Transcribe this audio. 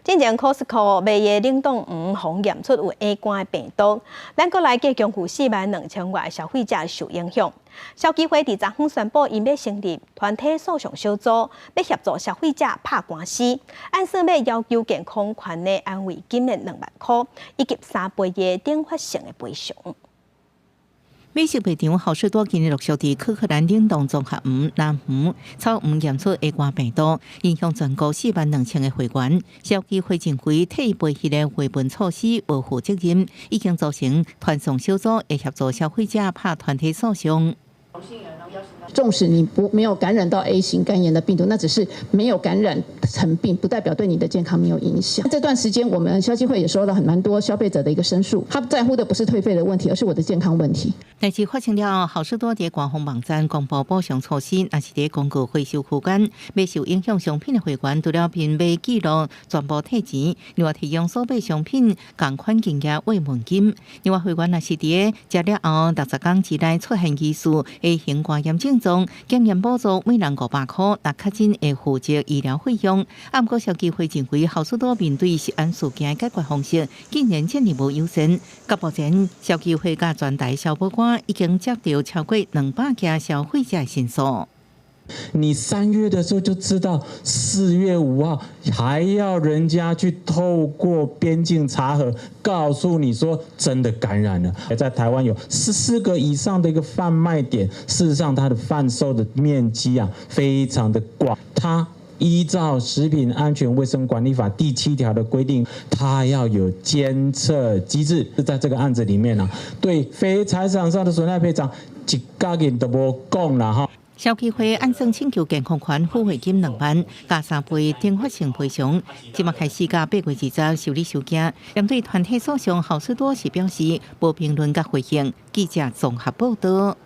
進前 Costco 賣的冷凍黃予驗出有 A 肝的病毒，咱國內計共有4萬2千外消費者受影響。消基會佇昨昏宣布，𪜶欲成立團體訴訟小組，欲協助消費者拍官司，按算欲要求健康權的安慰金的2萬箍，以及3倍的懲罰性的賠償。美食賣場好市多今日陸續佇柯克蘭冷凍綜合黃南黃草黃驗出 A 肝病毒，影響全國4萬2千个會員。消基會認為退賠彼个維穩措施無負責任，已經組成團訟小組，會協助消費者拍團體訴訟。縱使你不沒有感染到 A 型肝炎的病毒，那只是沒有感染成病，不代表對你的健康沒有影響。這段時間，我們消基會也收到很蠻多消費者的一個申訴，他在乎的不是退費的問題，而是我的健康問題。代誌發生了後，好市多佇官方網站公布補償措施，若是佇公告回收區間買受影響商品的會員，除了憑買記錄全部退錢，另外提供所買商品仝款金額慰問金。另外會員若是佇食了後60天之內出現疑似 A 型肝炎症狀，檢驗補助每人500箍，若確診會負責醫療費用。啊，毋過消基會認為好市多面對食安事件的解決方式，竟然這爾無友善。到目前，消基會佮全台消保官已經接到超過200件消費者申訴。你3月的時候就知道，4月5號還要人家去透過邊境查核，告訴你說真的感染了。在台灣有14個以上的一個販賣點，事實上它的販售的面積啊非常的廣。它依照食品安全衛生管理法第7條的規定，它要有監測機制。在這個案子裡面呢，對非財產上的損害賠償，一角銀都無講啦哈。消基會按算請求健康權撫慰金2萬，加3倍懲罰性賠償。這馬開始到8月20受理收件。針對團體訴訟，好市多是表示無評論佮回應。記者綜合報道。